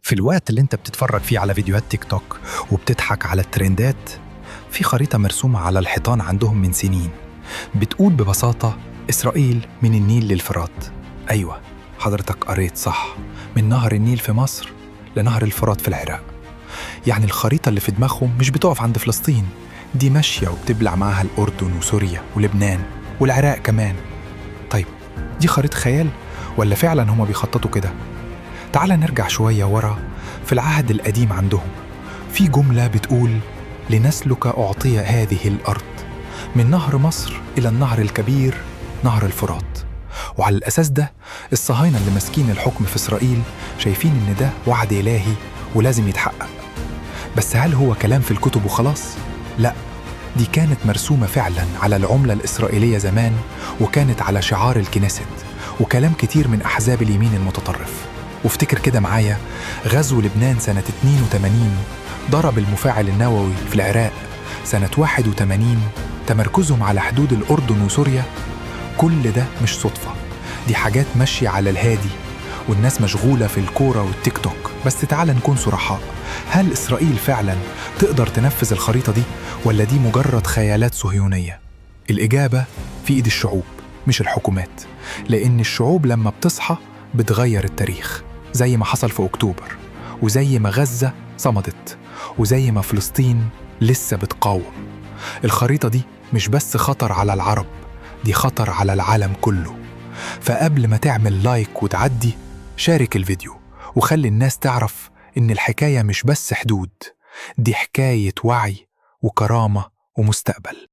في الوقت اللي انت بتتفرج فيه على فيديوهات تيك توك وبتضحك على الترندات، في خريطة مرسومة على الحيطان عندهم من سنين بتقول ببساطة: إسرائيل من النيل للفرات. أيوة، حضرتك قريت صح، من نهر النيل في مصر لنهر الفرات في العراق. يعني الخريطة اللي في دماغهم مش بتقف عند فلسطين، دي ماشية وبتبلع معاها الأردن وسوريا ولبنان والعراق كمان. طيب، دي خريطة خيال ولا فعلا هما بيخططوا كده؟ تعال نرجع شوية ورا. في العهد القديم عندهم في جملة بتقول: لنسلك أعطي هذه الأرض من نهر مصر إلى النهر الكبير نهر الفرات. وعلى الأساس ده الصهاينة اللي ماسكين الحكم في إسرائيل شايفين إن ده وعد إلهي ولازم يتحقق. بس هل هو كلام في الكتب وخلاص؟ لا، دي كانت مرسومة فعلا على العملة الإسرائيلية زمان، وكانت على شعار الكنيست وكلام كتير من أحزاب اليمين المتطرف. وافتكر كده معايا غزو لبنان سنة 82، ضرب المفاعل النووي في العراق سنة 81، تمركزهم على حدود الأردن وسوريا. كل ده مش صدفة، دي حاجات ماشية على الهادي والناس مشغولة في الكورة والتيك توك. بس تعال نكون صرحاء، هل إسرائيل فعلا تقدر تنفذ الخريطة دي ولا دي مجرد خيالات صهيونية؟ الإجابة في إيد الشعوب مش الحكومات، لأن الشعوب لما بتصحى بتغير التاريخ، زي ما حصل في أكتوبر، وزي ما غزة صمدت، وزي ما فلسطين لسه بتقاوم. الخريطة دي مش بس خطر على العرب، دي خطر على العالم كله. فقبل ما تعمل like وتعدي، شارك الفيديو وخلي الناس تعرف إن الحكاية مش بس حدود، دي حكاية وعي وكرامة ومستقبل.